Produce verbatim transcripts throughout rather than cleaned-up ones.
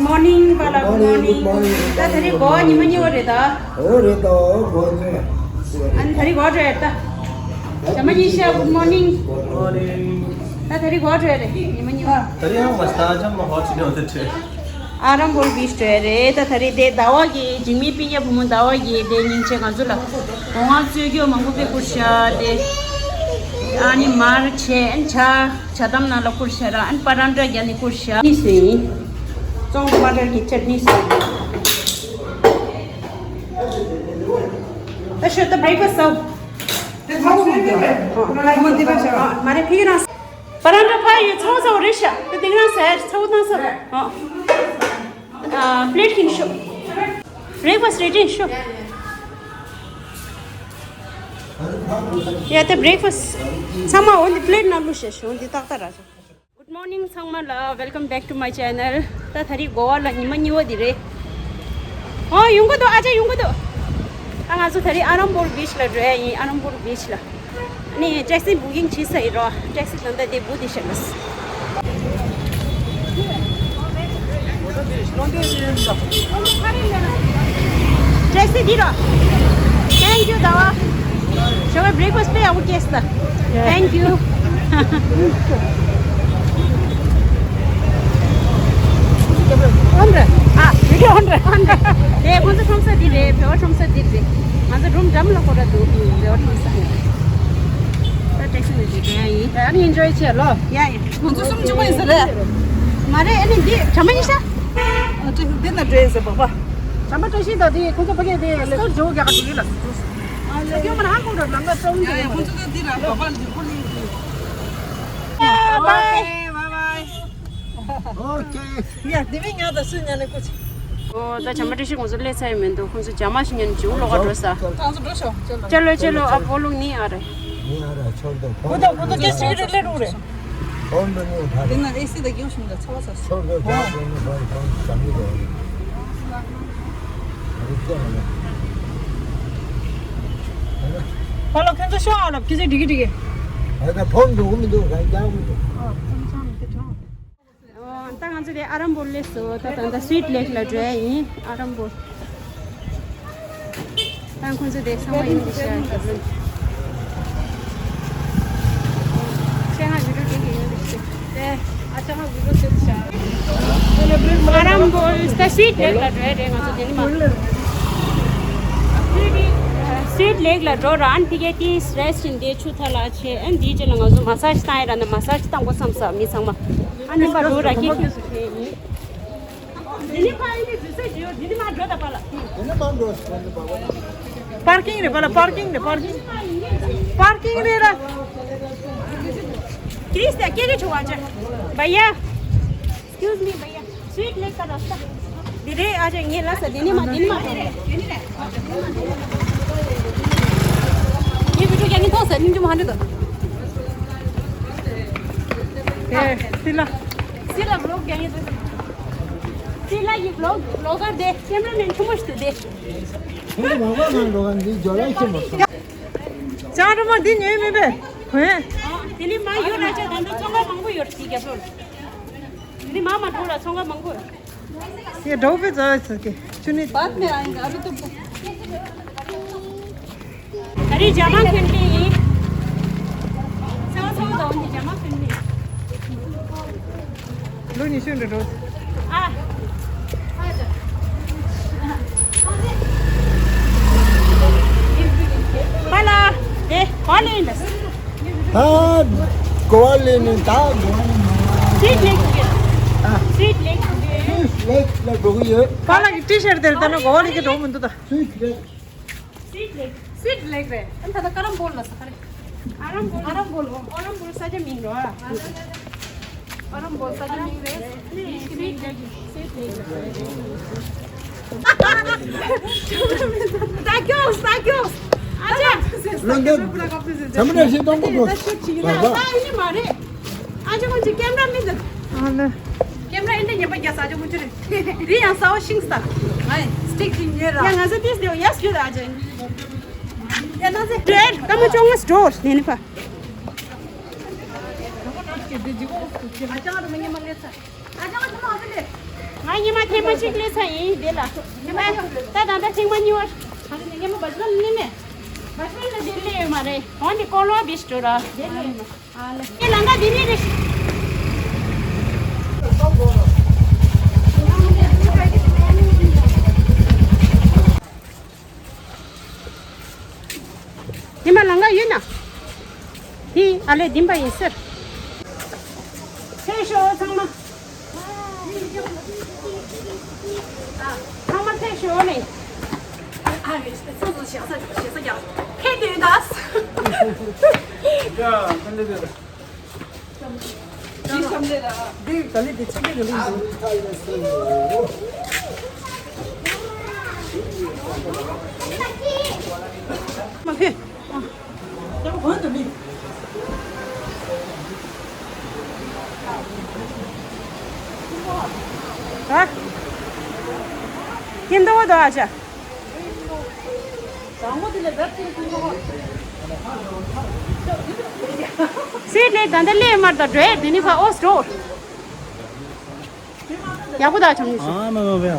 Morning, Bala. Good morning. Good morning. ད་དེ་རིང་གོ་བ་ཉི་མ་གཉིས་པ་རེད་ད། ཨོ་རེད་ད། ཨོ་གོ་ཉི་མ། ཨ་ནི་དེ་རིང་གོ་བ་རེད་ད། ཇ་མ་ཉི་ཤ། Good morning. Good morning. ད་དེ་རིང་གོ་བ་རེད། ཉི་མ་གཉིས་པ། ད་རིང་ཡང་མ་སྟ་ཅམ་མ་ཧོ་ཅི་ནོ་དེ་ཁྲེ། ཨ་རམ་བོར་བིཆ་རེད་རེད། ད་དེ་རིང་དེ་ཟླ་བ་གི་འཇིགས་མེད་སྤུན་ཀྱག་བུ་མོ་ཟླ་བ་གི་དེ་སྙིང་རྗེ་ང་ཚོ་ལ་སྒོ་ང་རྩོད་རྒྱུ་མང་པོ་དཔེ་བསྐུར་ཤག་དེ་ཨ་ནི་མར་ཆེ་ཨན་ཆ། ཇ་དམ་ནང་ལ་བསྐུར་ཤག་ར། ཨན་པ་རན་ཏྲ་རྒྱ་ནི་བསྐུར་ཤག་ནི་སུ་ཡིན། ཙོང་པ་ཏར་གྱི་ཅར་ནི་སུ་ཡིན། ད་ཤོད་ད་བྷི་རེག་ཕ་སི་ཟོ། མ་རེད་ཕི་གི་རང་། པ་རན་ཏྲ་ཕ་ཡི་ཚོ་ཚོ་རེ་ཤག་ད་དེང་རང་ཟ་ཚོ་དང་ཟ། ཨ་པླེ་ཊི་ཁིན་ཤོ། བྷི་རེག་ཕ་སི་རེ་ཌི་ཤོ། ཡ་ད་བྷི་རེག་ཕ་སི་ཚང་མ་འོ་འདི་པླེ་ཊི་ནང་བླུགས་ཤག་འོ་འདི་ཏག་ཏག་ར། Good morning ཚང་མ་ལ། Welcome back to my channel. ད་དེ་རིང་གོ་བ་ལ་ཉི་མ་གཉིས་པ་འདི་རེད། ཨོ་ཡོང་གི་འདུག་ཨ་ཅག་ཡོང་གི་འདུག་ད་ང་ཚོ་དེ་རིང་ཨ་རམ་བོར་བིཆ་ལ་འགྲོ་ཡ་ཡིན། ཨ་རམ་བོར་བིཆ་ལ། ཨ་ནི་ཊེག་སི་བུ་ཀིང་བྱས་ཚར་ཡིན་རོ། ཊེག་སི་ད་ལྟ་དེ་བུ་དེ་བཞག་ལ། ཊེག་སི་འདི་རོ། Thank you ཟླ་བ། ཞོགས་པའི་བྷི་རེག་ཕ་སི་དཔེ་ཡག་པོ་སྐྱེས་སོང་། Thank you. ཨོན་རེད། ཨ་ཨོན་རེད། ཨོན་རེད། དེ་ཁོང་ཚོ་ཁྲོམ་ས་འདི་རེད། བོད་པ་ཁྲོམ་ས་འདི་རེད། ང་ཚོ་རུམ་འགྲམ་ལ་ཁོ་ར་འདུག་བོད་པ་ཁྲོམ་ས་རེད། ད་ཊེག་སི་ནས་འགྲོ་ཡ་ཡིན། ད་ཨ་ནི་ཨེན་ཇོའི་བྱེད་ལོ། ཡ་ཡ། ཁོང་ཚོ་གསུམ་བཅུ་མ་ཡིན་ས་རེད། མ་རེད། ཨ་ནི་འདི་བྱམས་པ་ཉི་ཤ། ཨ་ཏི་འདི་ན་འགྲོ་ཡིན་ས་བག་པ། བྱམས་པ་བཀྲ་ཤིས་དང་དེ་ཁོང་ཚོ་ཕ་གི་དེ་སྐར་ཇོ་རྒྱག་ག་འགྲོ་ཡིན་ལ། ཨ་ལེ། ཡོང་མ་ན་ཧང་གོང་འགྲོ་ལམ་ཁ་སྟོང་འདི་ཡ་ཡ། ཁོང་ཚོ་འདི་ལ་བག་པ་འདི་ཁོ་ལི། Bye bye. Okay. ཡ་དེ་མིན་ང་དང་སུ་ཉན་ནས་ཀོ་ཆི། ཨོ་ད་བྱམས་པ་བཀྲ་ཤིས་ཁོང་ཚོ་སླེབས་ཚར་ཡོད་མི་འདུག་ཁོང་ཚོ་ཇ་མ་ཞིག་ཉན་ཇུ་ལོག་ག་འགྲོ་ས། ཁོང་ཚོ་འགྲོ་ཤོག་ཅལ་ལོ། ཅལ་ལོ་ཅལ་ལོ། ཨ་བོ་ལུག་ནི་ཨ་རེ། ནི་ཨ་ར་ཆོར་དོ། ཁོ་ཚོ་ཁོ་ཚོ་ཀེ་སི་རེ་ལེ་རུ་རེ། ཧོན་དུ་ནི་ཐ་དེ་ན་ཨེ་སི་ད་གིའུ་ཤིང་ད་ཚ་བ་ས་སོ། ཆོར་དོ་ཇ་དོ་ནི་ཧོན་ཧོན་ཇ་མི་རོ། ཨ་རི་ཅོ་ན་ཧ་ལ་ཁོང་ཚོ་ཤོག་ཨ་ལ་ཁི་ཚེ་འགྲིག་གི་འགྲིག་གི། ཨ་ད་ཕོན་འགྲོ་གི་མི་འདུག་ག་རྒྱག་མི་འདུག་ཨ་ཁོང་ཚོ་མི་དེ་གྲོང་། ཨོ། ད་ང་ཚོ་དེ་ཨ་རམ་བོར་སླེབས་སོང་། ད་ད་ད་སུའིཊ་ལེག་ལ་འགྲོ་ཡ་ཡིན། ཨ་རམ་བོར། ད་ཁོང་ཚོ་དེ་ཚང་མ་ཡིན་གྱི་ཤག་གི་ལོན། ཆེ་ང་བི་ཌིའོ་དེ་གི་ཡོད་རེད་ཤག་དེ་ཨ་ཅག་ང་བི་ཌིའོ་དེ་ཤག་ཨ་རམ་བོར་ད་སུའིཊ་ལེག་ལ་འགྲོ་ཡ་རེད། ང་ཚོ་དེ་ནི་མ། སུའིཊ་ལེག་ལ་འགྲོ་ར། ཨན་ཕི་གེ་ཏིས་རེ་སི་ཊི་ཡིན་དེ་ཆུ་ཐ་ལ་ཆེ། ཨན་དེའི་རྗེས་ལ་ང་ཚོ་མ་སཱ་ཇི་བཏང་ཡ་ར་ན་མ་སཱ་ཇི་བཏང་དགོས་བསམ་ས་མི་ཚང་མ། ཨ་ནི་མ་འགྲོ་ར་སྐད་ཤུགས་ཆེ་ཡིན། འདི་ནི་ཕ་ཡིན་ནི་དུས་ཚོད་ཞིག་ཡོད། འདི་ནི་མ་འགྲོ་ད་པ་ལ། འདི་ནི་མ་འགྲོ་ཟེར་གོ་འདི་པ་པ་ལ། པར་ཀིང་རེད་པ་ལ། པར་ཀིང་རེད། པར་ཀིང་། པར་ཀིང་རེད་ར། ཀིས་ད་སྐད་རེ་ཆུ་བ་ཅན། བ་ཡ། Excuse me, भैया, sweet lake का रास्ता। འདི་རེད་ཨ་ཅག་ངས་ལབ་ས། འདི་ནི་མ་འདི་ནི་མ་འགྲོ། ངས་བི་ཌིའོ་རྒྱག་གིན་མཐོང་ས། སྙིང་རྗེ་མོ་ཧ་འདྲ་འདུག་ཨེ་སི་ལ། སི་ལ་བི་ལོག་རྒྱག་གིན་འདུག་སི་ལ་ཡི་བི་ལོག་བི་ལོག་གར་དེ་ཀེམ་ར་མེན་ཆུང་མ་ཞིག་འདུག་དེ། ཁོང་མ་མ་མ་འགྲོ་ག་འདི་ཇོ་ལ་ཁྱེད་མ་སོང་། ཅང་རུ་མ་འདི་ཉོས་མེད་པས། ཧེ། དེ་ནི་མ་ཡོད་ན་ཅག་ད་ལྟ་ཚོང་ཁང་མང་པོ་ཡོད་རེད་དེ་རྒྱབ་ལོགས་ལ། དེ་ནི་མ་མ་འགྲོ་ལ་ཚོང་ཁང་མང་པོ་ཡོད། ये ढाबा पे जाओ, it's okay। बाद में आएंगे, अभी तो। ད་རེས་ཇ་མ་ཁན་ལི་ཡིན། ཚ་བ་ཚ་བ་དང་འོན་ཏེ་ཇ་མ་ཁན་ལི། ལོ་ཉི་ཤུ་འདྲ་འགྲོ། ཨ། པ་ལ། དེ་ག་ལེན་ལ། ད་གོ་བ་ལེན་ནས་ད་གོ་བ་ལེན་ནས། སུའིཊ་ལེག་ཨ། སུའིཊ་ལེག་སུའིཊ་ལེག་ལ་འགྲོ་གི་ཡོད། པ་ལ་གི་ཊི་ཤར་དེར་ལྟ་ན་གོ་བ་ལེན་གི་འགྲོ་མི་འདུག་ད། སུའིཊ་ལེག་སུའིཊ་ལེག་སུའིཊ་ལེག་རེད། ཨ་ད་ད་ཀ་རམ་བོལ་ལ་ས་ཁ་རེད། ཨ་རམ་བོལ། ཨ་རམ་བོལ། ཨ་རམ་བོལ་ས་ཆ་མིང་རོ། ཨ་རམ་བོལ་ས་ཆ་མིང་རེད། སུའིཊ་ལེག་སུའིཊ་ལེག་ད་ཀྱོག་ད་ཀྱོག་ཨ་ཅག་ལོ་འདི་ཚང་མ་ཞིག་གཏོང་གོ་འགྲོ། ད་ཤུགས་ཆེ་གི་ད་ད་ཨ་ནི་མ་རེད། ཨ་ཅག་ཁོང་ཅིག་ཀེམ་ར་མི་འདུག་ཨ་ནི། ཀེམ་ར་ཨིན་དེ་ཉན་པ་རྒྱ་ས་ཨ་ཅག་ཁོང་ཅིག་རེད། རི་ཡང་ས་བ་ཤིང་ས། ཨ་སི་ཊིག་ཅིག་ཉོས་ར། ཡ་ང་ཚོ་ཏིས་དེ་ཡ་སྐྱོད་ཨ་ཅག་ཡ་ན་ཚེ་རེད། ཀ་མ་ཅོང་ང་སི་ཊོར་ནས་ནི་ཕ། ཨ་ཅག་ང་ཚོ་མ་ཉན་མ་ལས་ས། ཨ་ཅག་ང་ཚོ་མ་ཨ་ཅག་ལས། ང་ཉི་མ་ཐེངས་མ་གཅིག་སླེབས་ས་ཡིན་འདི་ལ། ཉི་མ་ད་ད་ད་ཐེངས་མ་གཉིས་པ། ད་ཉི་མ་བ་ཇི་མ་སླེབས་མེད། བ་ཇི་མ་ལ་འདི་སླེབས་ཡོད་མ་རེད། འོན་ཏེ་ཀོ་ལོ་བིས་འགྲོ་ར་འདི་སླེབས་ཡོད་མ། ཨ་ལེ། ཨེ་ལང་ཀ་འདི་ནས་རེད། ཉི་མ་ལང་ཀ་ཡོད་ན། དེ་ཨ་ལེ་བདེན་པ་ཡིན་ཟེར། ཚེ་ཤོག་ཚང་མ། ཚང་མ་ཚེ་ཤོག་ནས། ཨ་རེ་སོ་སོ་ཞེ་ས་ཞེ་ས་ཀྱང་ཁེ་དེ་ད། ཡ་ད་ལེ་དེ་ད། སི་ནས་ད་ལྟ་སླེབས་མར་དང་འགྲོ་ཡས་དེ་ནི་ཕ་ཨོ་སི་ཌོར། ཡག་པོ་ད་བྱམས་ཉི་ཤུ། ཨ་མ་མ་བེ།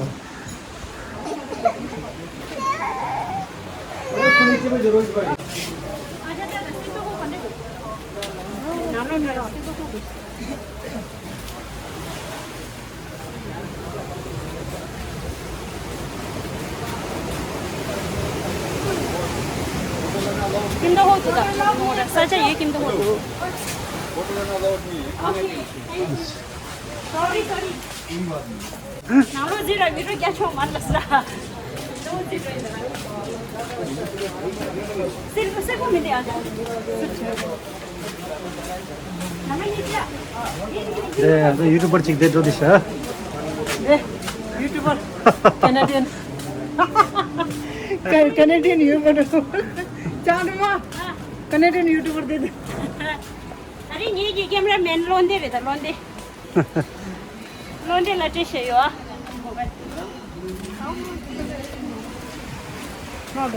ཀིན་ཏོ་ཧོ་དུ་ད། ས་ཆ་ཡོད་ཀིན་ཏོ་ཧོ་དུ། Sorry, sorry. ནང་ལོགས་ཟིན་ར་མི་འགྲོ་རྒྱ་ཆོག་མ་ལ་ས། སེར་པོ་སེར་པོ་མི་འདི་ཨ། ནང་ལོགས་ཡིན་ཀྱ། དེ་ཡང་ཡུ་ཊུབ་པར་ཅིག་དེ་འགྲོ་དེ་ཤ། ཨེ་ཡུ་ཊུབ་པར། ཀེ་ན་ཌི་ཡན། ཀེ་ཀེ་ན་ཌི་ཡན་ཡུ་ཊུབ་པར། ཅང་རི་མ། ཀེ་ན་ཌི་ཡན་ཡུ་ཊུབ་པར་དེ་དེ། ཨ་རི་ངེད་ཀྱི་ཀེམ་ར་མེན་བློ་འདས་རེད་ད་བློ་འདས། བློ་འདས་ལ་སྤྲད་བཞག་ཡོད་ཨ།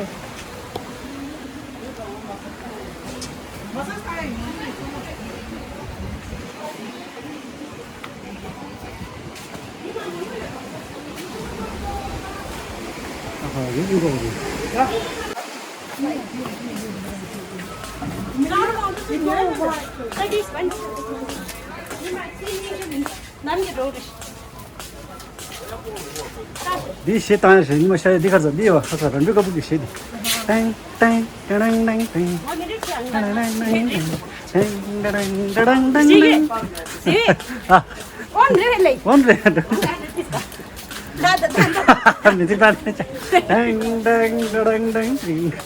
འདི་གཞས་བཏང་ཡ་རེད། ཉི་མ་ཤ་ཡ་འདི་ཁ་ཚ་འདི་ཡོད་ཁ་ཚ་རང་འདྲ་ཁ་བུ་གི་གཞས་འདི། ཏེང་ཏེང་ཏེང་ཏེང་ཏེང་ཏེང་ཏེང་ཏེང་ཏེང་ཏེང་ཏེང་ཏེང་ཏེང་ཏེང་། ཨོན་རེ་ལེ། ཨོན་རེ། ད་ད་ད་ད། མི་ཚིག་ད་ད། ཏེང་ཏེང་ཏེང་ཏེང་ཏེང་ཏེང་།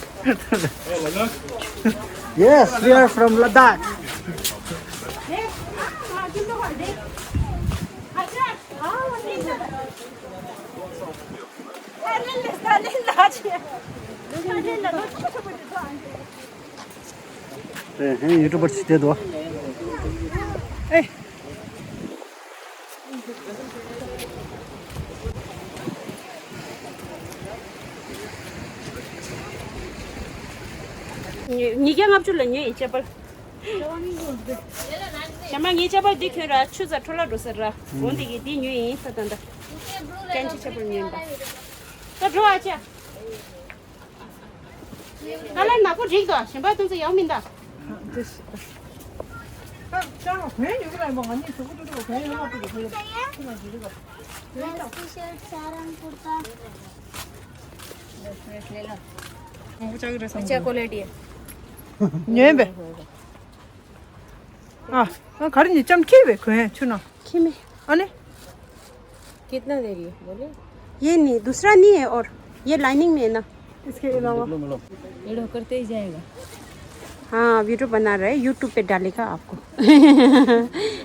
Yes, we are from Ladakh. ཡུ་ཊུབ་པར་ཅིག་དེ་འདུག་ཨེ། ཉིས་བརྒྱ་ལྔ་བཅུ་ལ་ཉོས་ཡིན་ཅེ་པལ། ཞྭ་མ་ངའི་ཅེ་པལ་འདི་གྱོན་ར་ཆུ་ཚ་འཕྲོ་བརླག་འགྲོ་ཟེར་ར། འོན་ཏེ་གི་འདི་ཉོས་ཡིན་ད་ད་ད། ཀན་ཅི་ཅེ་པལ་ཉོས་ཡིན་པ། ད་འགྲོ་ཨ་ཅེ། ད་ལན་ནག་པོ་འགྲིག་དོ་གཞན་པ་ཐོན་ཚེ་ཡག་མིན་ད། ད་ཅང་གོན་ཡོད་གི་ར་མ་ང་གཉིས་གཟུགས་པོ་ཏུ་ཏུ་གོན་ཡོད་མ་ཏུ་གོན་ཡོད་ཁྱི་ན་ཞིག་རི་ག། Special चारंग कुर्ता। अच्छा क्वालिटी है। ཉོས་པས། ཨ། ཨ་ག་རེ་ནི་ཅམ་ཁྱི་བས་གོན་ཆུ་ན། ཁྱི་མེ། ཨ་ནི། कितना दे रही है बोले? ये नहीं, दूसरा नहीं है और ये लाइनिंग में है ना। इसके अलावा। ये ढोकर ते ही जाएगा। हाँ, वीडियो बना रहे हैं, यूट्यूब पे डालेगा आपको।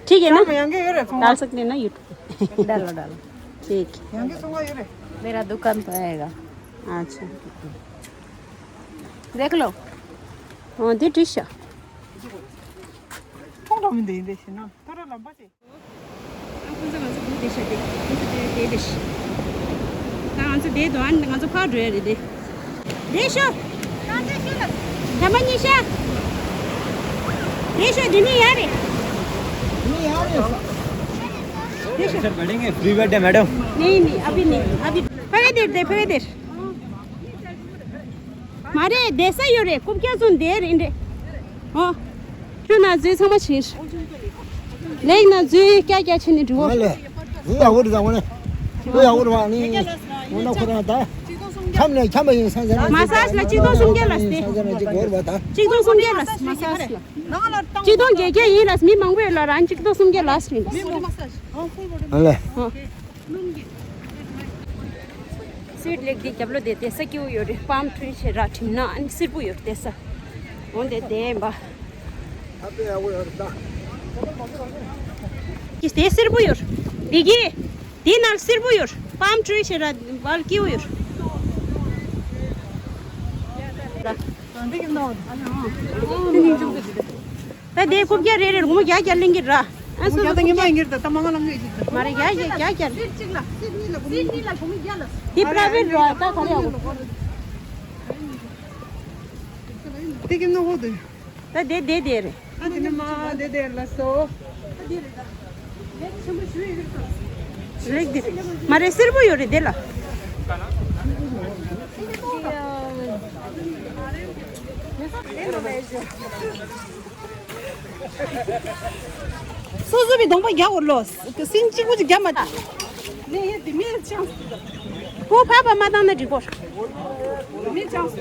ठीक है ना? डाल सकते हैं ना यूट्यूब पे? डालो, डालो। ठीक। मेरा दुकान पे आएगा। अच्छा। देख लो। हाँ, दे टीशा। ཐོག་ཐོག་མི་འདི་འདི་ཤི་ན་ཐོ་ར་ལམ་པ་ཅིག་ཨ་ཁོང་ཚོ་ང་ཚོ་འདི་བསྡད་ཤག་དེ་ཁོང་ཚོ་དེ་དེ་བསྡད་ཤག་ད་ང་ཚོ་བསྡད་འདུག་ཨ་ནི་ང་ཚོ་ཕར་འགྲོ་ཡ་རེད་དེ། བསྡད་ཤག་ད་མ་ཉི་ཤག་བསྡད་ཤག་འདི་ནས་ཡར་རེད། འདི་ནས་ཡར་རེད། सर बैठेंगे, फ्री बैठे मैडम। नहीं, नहीं, अभी नहीं, अभी। ཕ་གི་དེར་དེ་ཕ་གི་དེར། མ་རེད། བསྡད་ས་ཡོད་རེད། རྐུབ་བཀྱག་བཙུགས་བསྡད་རེད་འདྲ། ཨོ། ཁྱོད་ན་འཛུལ་ཚང་མ་ཕྱིར། ལེགས་ན་འཛུལ་སྐྱ་སྐྱ་བྱས་ནས་འགྲོ། ང་ལས། འཛུལ་ཡག་པོ་རེད་ད། ང་ནས། འཛུལ་ཡག་པོ་རེད་བ་ནི། ང་ན་ཁོ་རང་ད། འཁྱམ་ནས་འཁྱམ་པ་ཡིན་སང་ཟེར་ན། མ་སཱཇ་ལ་གཅིག་སྟོང་སུམ་བརྒྱ་ལ་སྟེ། སང་ཟེར་ན་གཅིག་འགོར་བ་ད། གཅིག་སྟོང་སུམ་བརྒྱ་ལ། མ་སཱཇ་ལ། གཅིག་སྟོང་བརྒྱད་བརྒྱ་ཡིན་ལ། མི་མང་པོ་ཡོད་ལ། རང་གཅིག་སྟོང་སུམ་བརྒྱ་ལ་ཟེར་ཡིན་ལ། ཨ་ལས། ཨ། སུའིཊ་ལེག་འདི་རྒྱབ་ལོགས་དེ་བསྡད་ས་སྐྱིད་པོ་ཡོད་རེད། པཱམ་ཊི་རི་བྱས་ར་བྲིས་ན་ཨ་ནི་སིར་པོ་ཡོད་རེད་བསྡད་ས། འོན་ཏེ་དེ་ཡིན་པ། ཨ་དེ་ཡག་པོ་ཡོད་རེད་ད། ཀྱི་དེ་སིར་པོ་ཡོད་རེད། དེ་གི་དེ་ནང་སིར་པོ་ཡོད་རེད། པཱམ་ཊི་རི་བྱས་ར་བལ་སྐྱིད་པོ་ཡོད་རེད། ད་དེ་རྐུབ་བཀྱག་རེ་རེར་སྒོར་མོ་བརྒྱ་བརྒྱ་ལེན་གྱི་ར། ཨ་སོ་སོ་རྐུབ་བཀྱག་ད་ངེས་མ་ཡིན་གྱི་རེད། ད་མ་ང་ལ་ངེས་ཀྱི་རེད། མ་རེད། བརྒྱ་བརྒྱ་བརྒྱ་བརྒྱ་རེད། སིར་གཅིག་ལ་སིར་གཉིས་ལ་སྒོར་མོ་བརྒྱ་ལ། དེ་པ་རའི་ཝེ་ཊི་ར། ད་ག་རེ་ཡོང་། དེ་གི་ནོ་ཧོ་དེ། ད་དེ་དེ་དེ་རེད། ཨ་དེ་ནི་མ་དེ་དེ་ལ་སོ། ལེགས་འདི་རེད། མ་རེད། སེར་པོ་ཡོད་རེད་དེ་ལ། སོ་སོ་བའི་གདོང་པ་རྒྱག་འོར་ལོ། སིན་གཅིག་པོ་ཅིག་རྒྱབ་མ་ཐག་ལེ་ཡེ་དེ་མིན་ཅང་། ཕོ་ཕ་པ་མ་བཏང་ན་འགྲིག་གོ། མིན་ཅང་།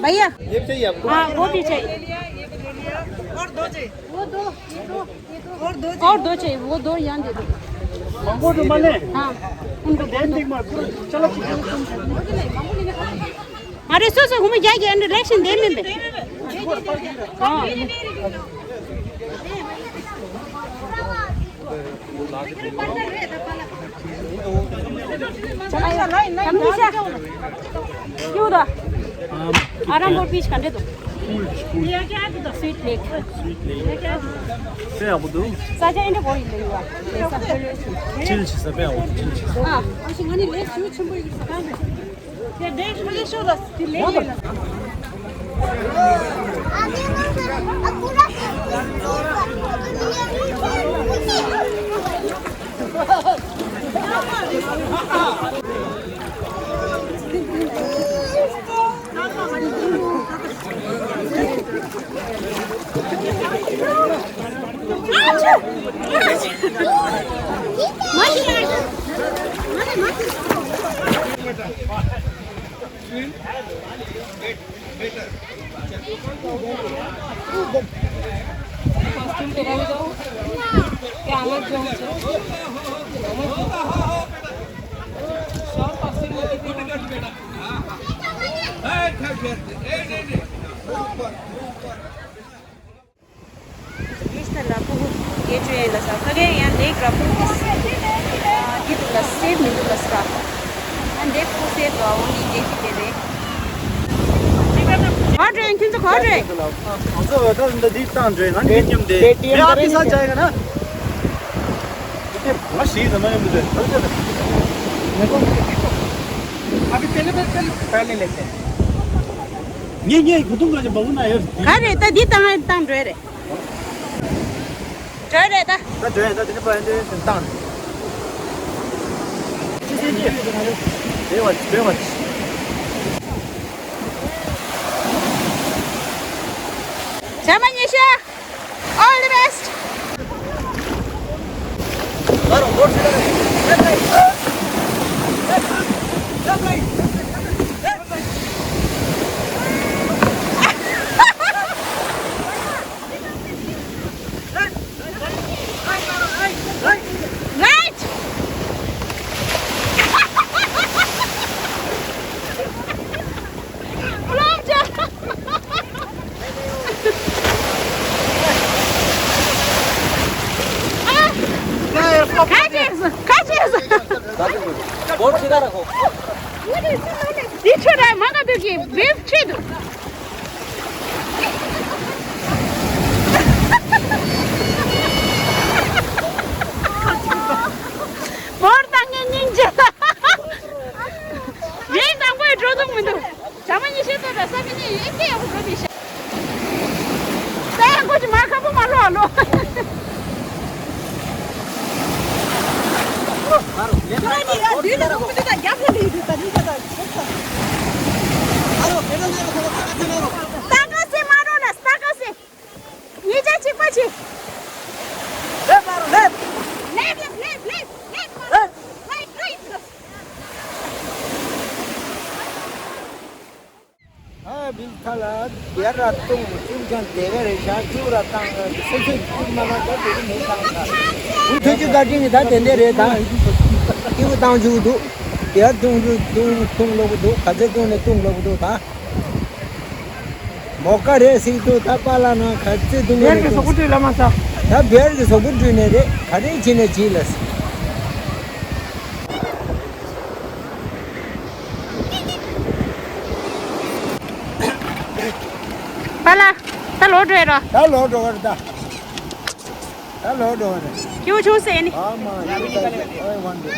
भैया। ये भी चाहिए आपको? हाँ, वो भी चाहिए। और दो चाहिए, ये दो, ये दो। और दो चाहिए। और दो चाहिए, वो दो यहाँ दे दो। मंगो तो मले। हाँ, उनको दे दो। चलो, ठीक है। अरे, सो, सो, घूमे जाएगी, and election दे में बे। हाँ। चलो, चलो, चलो, चलो। क्यों दा? आराम और पीस कंडे दो। ये क्या है तो स्वीट लेक। Sweet lake. ये क्या है? पे आबो दो। साजा इन्हें बोल ले हुआ। चिल से पे आबो, चिल से। हाँ। अशी घणी लेक स्वीट छुंबो। ཡིས་ཐ་ལ་ཕུ་གུ་དགེ་བཅུ་ཡན་ལ་ས་ཁ་གེ་ཡང་ལེགས་ར་ཕུ་གུ་ཨ་འདི་དུ་ལ་སེབ་མི་འདུག་ལ་ས་ཨ་འདི་ཕུ་སེབ་ལ་འོང་གི་དགེ་ཅི་དེ་རེད། ག་རེ་ཁྱོད་ཚོ་ག་རེ། ང་ཚོ་ད་འདི་འདི་བཏང་འདྲེ་ང་འདི་མཉམ་དེ་དེ་ཨ་ཕི་ས་ཅའི་ག་ན་དེ་ང་ཞིག་ཟ་མ་ཡོང་མི་འདུག་ཨ་ཕི་དེ་ལེ་པེ་དེ་ལེ་པེ་ལེ་ལེ་ཏེ། ངས་ངས་གོ་ཐུང་ག་ཅི་བ་བུ་ན་ཡོད། ག་རེ་ད་འདི་བཏང་ཨ་བཏང་འདྲེ་རེད། འགྲོ་རེད་ད། ད་འགྲོ་ཡ་ད་དེ་ནི་པ་ཡ་འདི་བཏང་། ཅི་ཟེར་གྱི། བེ་བ་བེ་བ། བྱ་མ་ཉེ་ཤ། All the best. Right! Catches! Catches! འདི་ཆོ་ར་མ་ག་དུ་གི་བེབ་ཆེ་དུ། བོར་བཏང་ངེ་སྙིང་རྗེ། རེད་དང་པོའི་འགྲོ་འདུག་མི་འདུག་ཞག་མ་ཉི་ཤུ་ཙམ་ར་ས་མི་ཉན་ཡོད་ཀྱི་ཡག་པོ་འགྲོ་མི་ཤ། ད་ཡང་ཁོ་ཅི་མ་ཁ་པོ་མ་ལོག་ལོ། ད་ག་སེ་མ་རོ་ལ་ད་ག་སེ། ཉིས་བརྒྱ་གཅིག་པ་ཆེ། ལེབ་ལེབ་ལེབ་ལེབ་ལེབ་ལེབ་ལེབ་ལེབ་ལེབ། ཨ་བིལ་ཐ་ལ་དེ་ར་ཏུང་ཅུང་ཅང་དེ་ག་རེ་ཤ་ཅུ་ར་ཏང་ག་སེ་ཚེ་ཅུ་མ་ན་ད་དེ་མེ་ཏང་ད། ཐུ་ཅུ་ད་ཅིང་ད་དེ་འདེ་རེ་ད། ཏིའུ་ཏང་ཅུ་དུ། དེ་ཏུང་ཅུ་ཏུང་ཏུང་ལོ་གུ་དུ་ག་ཚེ་ཏུང་ནེ་ཏུང་ལོ་གུ་དུ་ད། མོ་ཀ་རེ་སིག་དུ་ད་པ་ལ་ན་ག་ཚེ་ཏུང་བེར་གི་ནེ་སོ་ཏུང་། གུ་ཏུ་ལ་མ་ད། ད་བེར་གི་སོ་གུ་ཏུ་ནེ་རེ་ག་རེ་ཅི་ནེ་ཅི་ལ་སི། པ་ལ། ད་ལོག་འགྲོ་ཡ་རོ། ད་ལོག་འགྲོ་བར་ད། ད་ལོག་འགྲོ་བར། ཁྱེའུ་ཆུང་སེ་ནི། ཨ་མ་ཡ་ད་ཨེ་ཝན་ཌེ།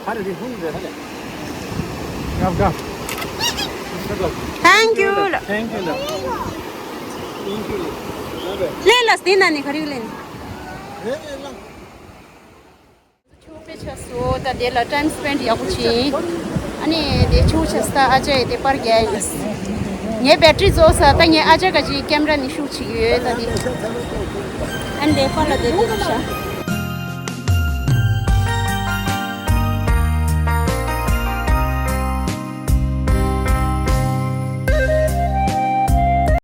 ཧ་རེ་རི་ཧུང་རེ་ཧ་ལེ། གབ་གབ། Thank you ལ། Thank you ལ། Thank you ལ། ལེན་ལ་སྟེ་ན་ནི་ག་རེ་ལེན། ཆུ་པེ་ཆ་སོ་ད་དེ་ལ་time spend ཡག་པོ་བྱིན། ཨ་ནི་དེ་ཆུ་ཆ་ས་ཨ་ཅེ་དེ་པར་རྒྱག་ཡིན། ངའི་battery རྫོགས་ས་ད་ངའི་ཨ་ཅེ་ག་ཅིག་camera ནི་ཤུགས་ཆེ་ཡོད་ད་དེ། ཨ་ནི་དེ་པར་ལ་དེ་དེ་ཤ།